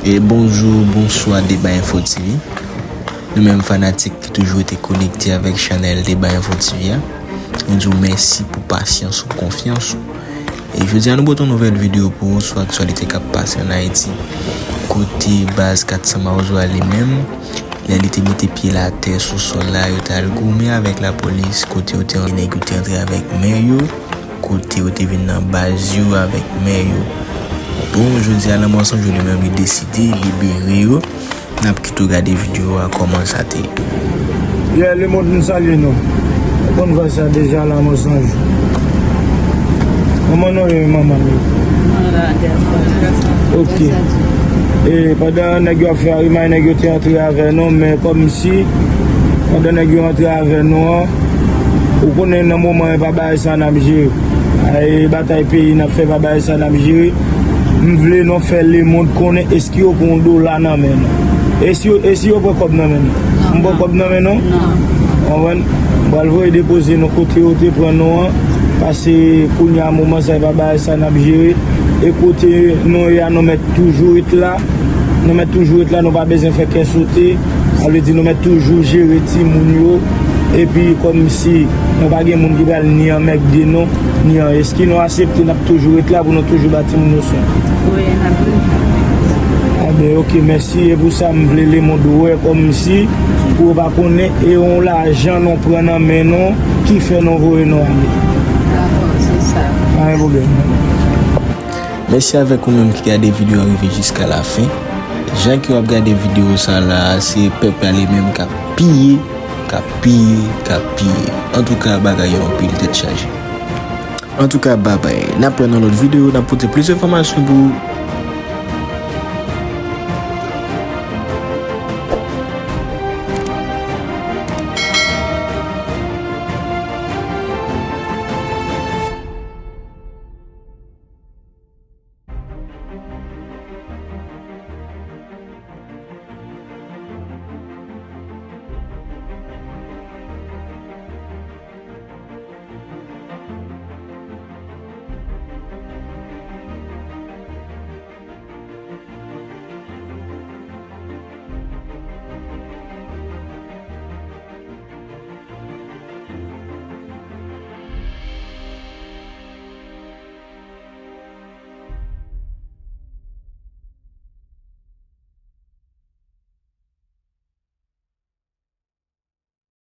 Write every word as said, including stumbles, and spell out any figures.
E bonjou, bonswa Deba Info T V. Nou menm fanatik ki toujou rete konekte avèk chanèl Deba Info T V a, nou di w mèsi pou pasyans ou, konfyans ou. E jodi a nou pote yon nouvèl videyo pou ou sou aktyalite k ap pase ann Ayiti. Kote baz kat san Mawozo a li menm, lè li te mete pye l atè sou sòl la, yo t al goumen avèk lapolis, kote yo te, nèg yo te antre avèk men yo, kote yo te vin nan baz yo avèk men yo. Bon, jodi a, Lanmò San Jou li menm li deside libere yo. N ap kite w gade videyo a, kòman sa te ye. Yeah, lemonn, m salye nou. Ou konn vwayaj sa deja, Lanmò San Jou. Kòman nou ye, manman nou? Ok. E pandan nèg yo ap fè arimay, nèg yo te antre avè nou, men kòmsi pandan nèg yo antre avè nou an, ou konnen nan moman e pa bagay sa n ap jere. E batay peyi n ap fè, pa bagay sa n ap jere. M vle nou fè lemonn konnen èske yo pran yon dola nan men nou. E si yo, e si yo pran kòb nan men nou? M pran kòb nan men nou? Konprann? M pral voye depoze nou kote yo te pran nou an. Pase kounye a moman sa e pa bagay sa n ap jere. E kote nou ye a, nou mèt toujou ret la. Nou mèt toujou ret la, nou pa bezwen fè kè sote. Sa vle di nou mèt toujou jere timoun yo. Epi kòmsi nou pa gen moun ki pral ni anmègde nou, ni an. Èske nou aksepte n ap toujou ret la pou nou toujou ba timoun yo swen? Wi, n ap toujou. Anben, ok, mèsi. E pou sa, m vle lemonn wè kòmsi, pou yo pa konnen, e yon lajan nou pran nan men nou ki fè nou voye nou ale. Dakò, se sa. Pa gen pwoblèm. Mèsi avèk ou menm ki gade videyo a rive jiska lafen. Jan ke w ap gade videyo sa la, se pèp la li menm k ap piye, k ap piye, k ap piye. Antouka, bagay yo anpil, tèt chaje. Antouka, babay. N ap wè nan lòt videyo, n ap pote plis enfòmasyon pou ou.